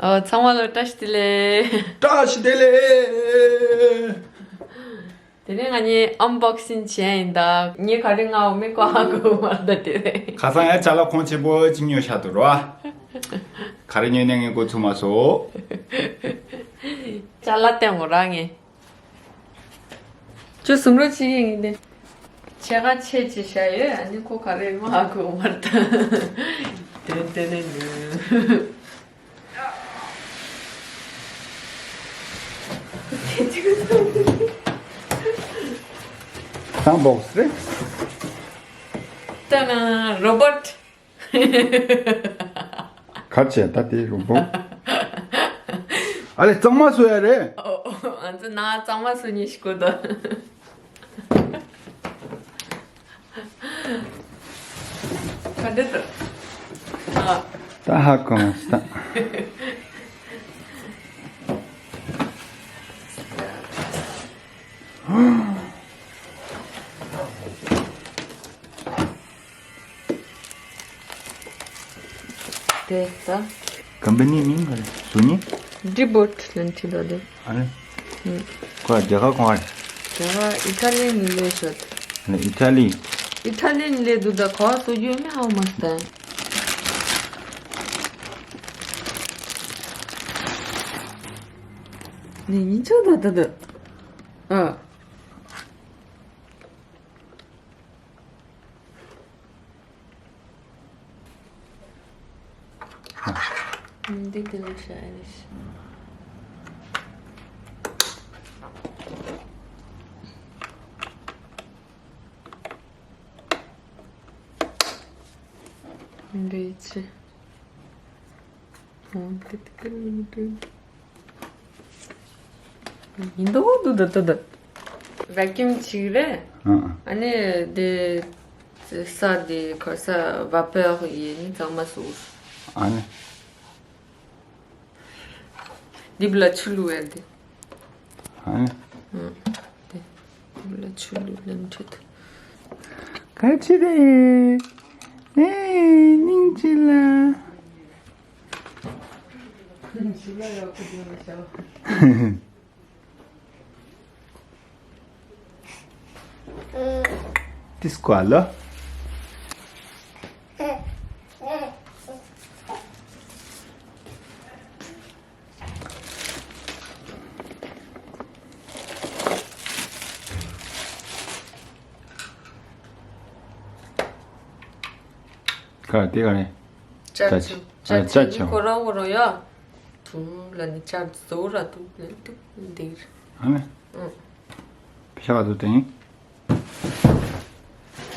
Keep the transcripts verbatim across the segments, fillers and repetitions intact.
ཨོ། ཚང་མ་ལ་བཀྲ་ཤིས་བདེ་ལེགས། བཀྲ་ཤིས་བདེ་ལེགས། དེ་ནས་ང་གཉིས་ཨན་བོག་སིང་བྱས་ཡིན་ད། ངས་ག་རེ་མངགས་མེད་ཀོ་ཧ་གོ་མར་ད་དེ་རེད། ཁ་སང་ཡ་ཅ་ལག་ཁོང་ཆེན་པོ་ཅིག་ཉོས་ཤག་འདུག་ར། ག་རེ་ཉོས་ནས་ངས་གོ་ཚུགས་མ་སོང་། ཅ་ལག་སྟོན་དགོས་ར་ངས། ཁྱོད་གསུང་རོགས་བྱེད་ཀྱི་ཡིན་ཏེ། ཕྱེད་ཀ་ཕྱེད་ཅིག་བཞག་ཡོད། ཨ་ནི་ཁོ་ག་རེ་མ་ཧ་གོ་མར་ད། དེ་དེ་ནས་ནི། ཨན་བོག་སི་རེད། ཏ་ན། རོ་བོཊ། ག་བྱས་ད་དེ་རུ་བོ། ཨ་ལེ་གཙང་མ་བཟོ་ཡ་རེད། ཨོ་ཨོ། ང་ཚོ་ནང་གཙང་མ་བཟོ་ཉེས་ཤིག་གོ་ད། ག་འདྲ་ད། ཨ། ད་ཧ་གོ་མ་སོང་། དེ་ད། ཀམ་པ་ནི་མིང་ག་རེ་སུ་ནི། ཌི་བོཊ་ལན་ཁྲི་ལོ་དེ། ཨ་ནི། ཁོ་རྒྱ་གར་གོང་རེད། རྒྱ་གར་ཨི་ཊ་ལི་ནི་ལས་ཤོད། ཨ་ནི་ཨི་ཊ་ལི། ཨི་ཊ་ལི་ནི་ལས་འདུག་ད་གོ་སུ་ཡོད་མེད་ཧ་མ་སྟན། ནི་ཉིན་ཆོག་ད་ད་ད། ཨ། འདི་འདི་ལ་བྱ་ཡ་རེད། འདི་ཅི། འོ་འདི་འདི་ཀ་ནི་འདི། ཡིན་དོ་འདུག་ད་ད་ད། ཝེ་ཀིའུམ་ཅིག་རེད། ཨ་ཨ། ཨ་ནི་དེ་ས་དེ་ཁ་ས་ཝ་པེར་ཡིན་ནི་གཙང་མ་བཟོ། ཨ་ནི། འདི་བླ་ཆུ་བླུགས་ཡ་དེ། ཨ་ནི། ཨ། དེ་འདི་བླ་ཆུ་བླུགས་ལམ་ཁྲིད། ག་ཅི་རེད། ཨེ་སྙིང་རྗེ་ལ། དེ་སྐོར་ལ། ག་དེ་ག་རེད། ཅ་ཅ་ཆུ། ཅ་ཆུ། ཨ་ཅ་ཆུ། ཁོ་རང་ཁོ་རང་ཡ། དུ་ལ་ནི་ཅ་བཟོ་ར་དུ་ལ་དུ་འདིར། ཨ་ནི། ཨང་། ཕྱག་ཏུ་དེང་།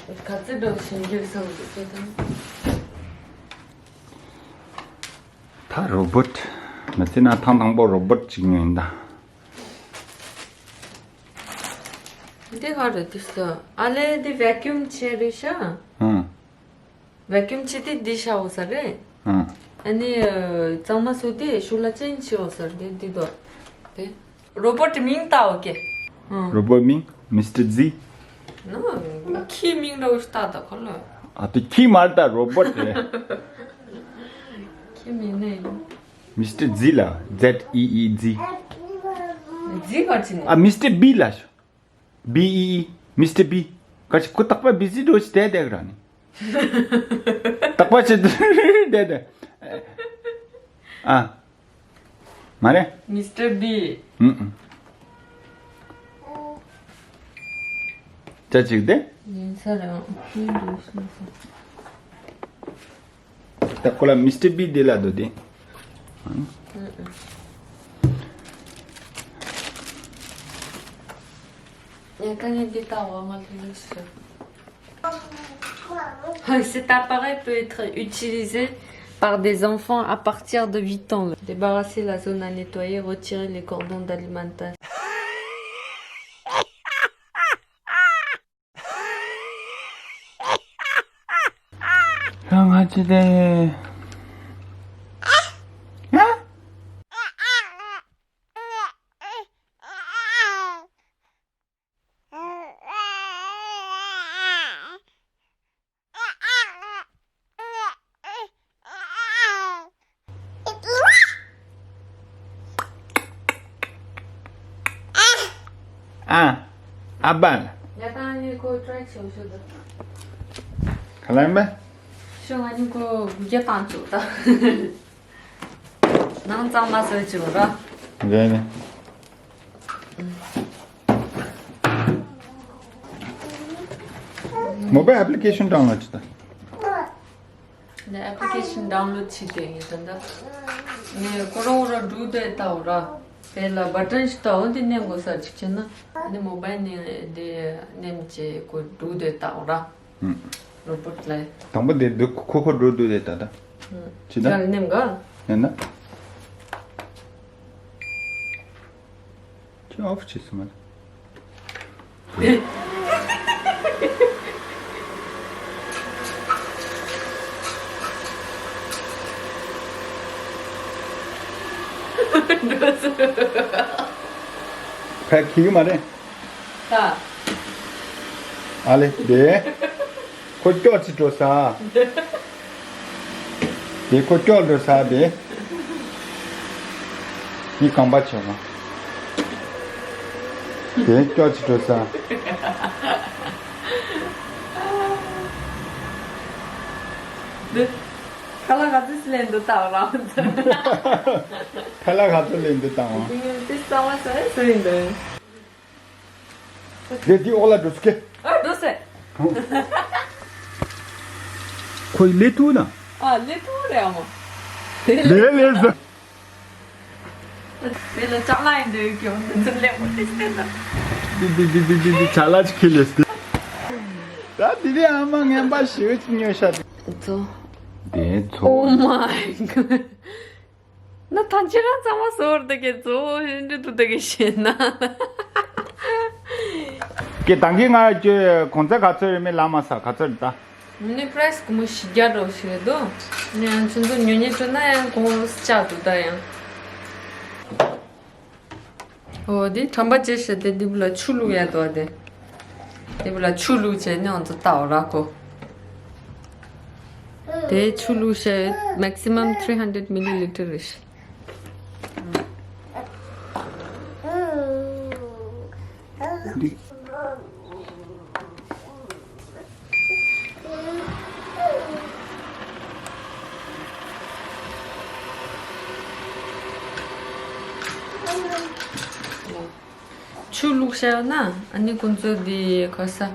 ག་ཚོད་འགྲོ་ཞིང་རྒྱུ་སང་དུ་ཅེ་དང་། ད་རོ་བོཊ། ང་ཚོ་ན་ཐེངས་དང་པོ་རོ་བོཊ་ཅིག་ཉོས་ཡིན་ད། འདི་ག་རེད་དུས་སུ་ཨ་ལེ་འདི་ཝེ་ཀིའུམ་ཆེ་རེད་ཤག་ཨང་། ཝེ་ཀིའུམ་ཆེ་དེ་འདི་ཤ་འོ་ས་རེད། ཨང་། ཨ་ནི་གཙང་མ་བཟོ་དེ་ཤུ་ལ་ཅན་ཆེ་འོ་ས་རེད་འདི་དོ། དེ་རོ་བོཊ་མིང་ལྟ་འོ་ཀེ། ཨང་། རོ་བོཊ་མིང་མིས་ཊར་ཛི། ན་ཁྱི་མིང་འདྲ་བོ་ཞིག་ལྟ་ད་ཁོ་ལ། ཨ་དེ་ཁྱི་མ་ལྟ་རོ་བོཊ་རེད། ཁྱི་མིང་ནས་ཡིན། མིས་ཊར་ཛི་ལ། ཛེཌ་ཨི་ཨི་ཛི། ཛི་ག་ཅི་ནས། ཨ་མིས་ཊར་བི་ལ། བི་ཨི་ཨི། མིས་ཊར་བི། ག་ཅི་ཁོ་རྟག་པར་བི་ཟི་འགྲོ་ཞིག་བསྡད་བསྡད་གི་ར་ནི། རྟག་པར་ཅི་བསྡད་བསྡད། ཨ། མ་རེད། མིས་ཊར་བི། ཨུ་ཨུ། ཅ་ཅིག་དེ། ཡིན་ས་རེད། ཨུ་ཨུ། ད་ཁོ་ལ་མིས་ཊར་བི་དེ་ལ་འདོད་དེ། ཡ་ཀ་ངས་འདི་ལྟ་བ་ང་ལ་ལུས་སོ། Cet appareil peut être utilisé par des enfants à partir de huit ans. Débarrasser la zone à nettoyer, retirer les cordons d'alimentation. ང་ཅི་དེ། ཨ། ཨ། ཨ་བ་ལ། ཡ་ད་ནི་ཁོ་ཊ་རའི་བྱེད་ཤོག་ད། ག་ལ་ཡིན་པ། ཤོག་ང་ནི་ཁོ་རྒྱ་བཏང་བཅུག་ད། ནང་གཙང་མ་བཟོས་བཅུག་ར། རེད་རེད། མོ་བའི་ཨེབ་ལི་ཀེ་ཤན་ཌའུན་ལོཌ་བྱེད་ད། ནས་ཨེབ་ལི་ཀེ་ཤན་ཌའུན་ལོཌ་བྱས་ཏེ་ངས་ད་ལྟ་ནས་ཁོ་རང་ཁོ་རང་འགྲོ་དེ་ལྟ་འོ་ར། དེ་ལ་བ་ཊན་ཞིག་ལྟ་འོ་འདི་མནན་དགོས་ས་ཅིག་བྱས་ན་ནི་མོ་བའི་ནས་འདི་མནན་བྱས་ཁོ་འགྲོ་དེ་ལྟ་འོ་ར། ཧུམ། རོ་པོཊ་ལ། དང་པོ་དེ་འདི་ཁོ་ཁོ་འགྲོ་འདུག་དེ་ད་ལྟ། ཧུམ། ཅི་ད། ཡར་མནན་ག་ཡིན་ན། ཅི་ཨོཕ་བྱས་སོང་ང་། ཕ་གི་གི་མ་རེད། ད། ཨ་ལེ་དེ། ཁོ་སྐྱོ་ཅི་འགྲོ་ས། དེ་ཁོ་སྐྱོ་འགྲོ་ས་དེ། ཡི་གང་པ་ཆེ་བ། དེ་སྐྱོ་ཅི་འགྲོ་ས། འདི། ཁ་ལག་ག་ཚོད་ལེན་འདུག་ལྟ་བ་རང་ཚོ། ཁ་ལག་ག་ཚོད་ལེན་འདུག་ལྟ་བ། དེ་གསང་བ་ཟེར་ཟེར་ཡིན་འདུག་རེད་དེ་ཨོ་ལ་འགྲོ་སྐད། ཨ་འགྲོ་སེ། ཁོས་ལས་ཐུག་ན། ཨ་ལས་ཐུག་རེད་ཨ་མ། ལས་ལས་ཟེར། དེ་ལ་ཅག་ལ་ཡིན་འདོད་ཀྱང་འདི་ཚོ་ལས་མོ་དེ་སྟེ་ན། འདི་འདི་འདི་འདི་འདི་འདི་ཅག་ལ་ཅིག་ཁྱེར་ལས་སྟེ། ད་དེ་རིང་ཨ་མ་ངན་པ་ཞེ་གཅིག་ཉོས་ཤག་ཚོ། དེ་ཚོ། Oh my god. ན་ཐང་ཅི་རང་གཙང་མ་བཟོ་བར་འདུག་གི་ཚོ་ཧིན་རི་འདུག་འདུག་གི་ཤེས་ན། ཀྱེ་དང་གི་ང་ཀྱེ་གོང་ཚད་ག་ཚོད་རེད་མེད་ལ་མ་ས་ག་ཚོད་རེད་ད། ནི་པ་རའི་སི་གོང་མོ་བཞི་བརྒྱ་འགྲོ་ཞིག་རེད་དོ། ནི་ཡང་ཁྱོད་ཚོ་ཉོ་ཉེ་སྤྲོད་ན་ཡང་གོང་བཅག་འདུག་ད་ཡང་། ཨོ་དེ་ཁྲམ་པ་ཅེས་བཤད་དེ་དེ་བུ་ལ་ཆུ་བླུག་ཡ་དོ་དེ། དེ་བུ་ལ་ཆུ་བླུག་བྱས་ནི་ང་ཚོ་ལྟ་འོ་ར་ཁོ། དེ་ཆུ་བླུག་བྱས་maximum three hundred milliliter རེད། འདི། ཆུ་བླུགས་བཞག་ན་ཨ་ནི་ཁོང་ཚོ་འདི་ག་ས། ཨ།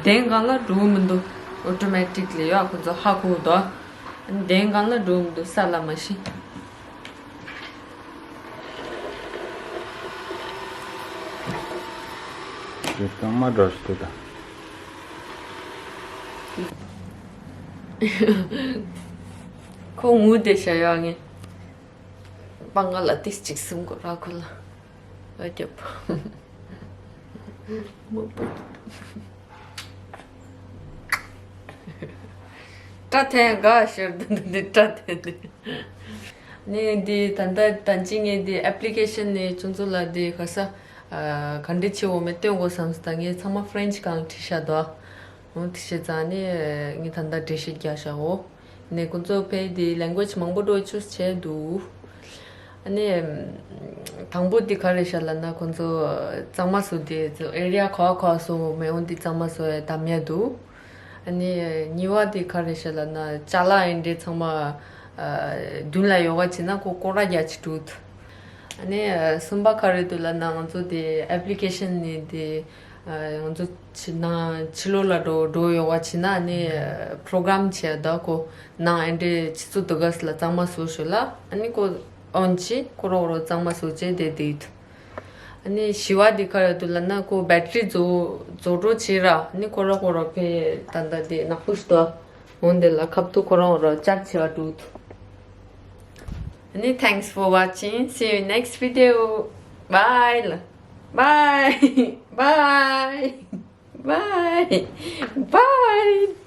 གདན་སྒང་ལ་འགྲོ་གི་མི་འདུག་ཨོ་ཊོ་མེ་ཊིག་ལི་ཡོད་ཁོང་ཚོ་ཧ་གོ་འདུག་ཨ་ནི་གདན་སྒང་ལ་འགྲོ་གི་མི་འདུག་ས་ལ་མ་ཤི། དེ་གཙང་མ་འདྲ་ཞིག་འདུག་ད། ཁོ་ངུ་བསྡད་བཞག་ཡོད་ངས། སྤང་ཁ་ལ་ཏིས་གཅིག་སིམ་དགོས་ར་ཁོ་ལ། ཨ་རྒྱབ། མ་པ། སྐྲ་འཐེན་དགའ་ཤོར་འདུག་འདི་སྐྲ་འཐེན་འདི། ནི་འདི་ད་ལྟ་ད་ཅི་ངས་འདི་ཨེབ་ལི་ཀེ་ཤན་ནི་ཁྱོད་ཚོ་ལ་འདི་ག་ས། ག་འདྲ་བྱེད་འོ་མེད་སྟོན་དགོས་བསམ་སོང་ད་ངས་ཚང་མ་ཧྥ་རེན་ཆི་སྒང་བྲིས་བཞག་འདུག་འོ་དེ་བྱས་ཙང་ནི་ངས་ད་ལྟ་འགྲེལ་བཤད་རྒྱག་བཞག་འོ། ནས་ཁོང་ཚོ་ཕའི་དེ་ལེང་གུ་ཝེ་ཇི་མང་པོ་འགྲོ་ཆུ་བྱས་འདུག་ཨ་ནི། དང་པོ་དེ་ག་རེ་བྱ་ལབ་ན་ཁོང་ཚོ་གཙང་མ་བཟོ་དེ་ཨེ་རི་ཡ་ག་བ་ག་བ་བཟོ་མེད་འོང་དེ་གཙང་མ་བཟོ་ཡ་དམ་ཡ་འདུག་ཨ་ནི་གཉིས་པ་དེ་ག་རེ་བྱ་ལབ་ན་ཅ་ལག་ཨེ་འདྲས་ཚང་མ་མདུན་ལ་ཡོད་ག་བྱས་ན་ཁོ་སྐོར་ར་རྒྱག་ཅིག་འགྲོ་འདུག་ཨ་ནི་གསུམ་པ་ག་རེ་འདུག་ལབ་ན་ང་ཚོ་དེ་ཨེབ་ལི་ཀེ་ཤན་ནི་དེ་ང་ཚོ་ཕྱི་ནང་ཕྱི་ལོགས་ལ་འགྲོ་འགྲོ་ཡོད་པ་བྱས་ན་ཨ་ནི་པྲོ་གྲམ་བྱས་ད་ཁོ་ནང་ཨེ་འདྲས་ཕྱི་ཚུལ་དུ་ག་སི་ལ་གཙང་མ་བཟོ་ཞོར་ལ་ཨ་ནི་ཁོ་ཨོན་བྱས་ཁོ་རོག་རོག་གཙང་མ་བཟོ་བྱས་བསྡད་བསྡད་ཡོད། ཨ་ནི་བཞི་པ་དེ་ག་རེ་འདུག་ལབ་ན་ཁོ་བེ་ཊི་རི་རྫོགས་རྫོགས་འགྲོ་བྱས་ར་ཨ་ནི་ཁོ་རོག་ཁོ་རོག་ཕའི་ད་ལྟ་དེ་ནག་པོ་ཞིག་འདུག་འོན་ཏེ་ལ་ཁབ་ཏུ་ཁོ་རང་ར་ལྕགས་ཆེ་བ་འགྲོ་འདུག་ཨ་ནི་thanks for watching, see you next video, bye, bye, bye, bye, bye.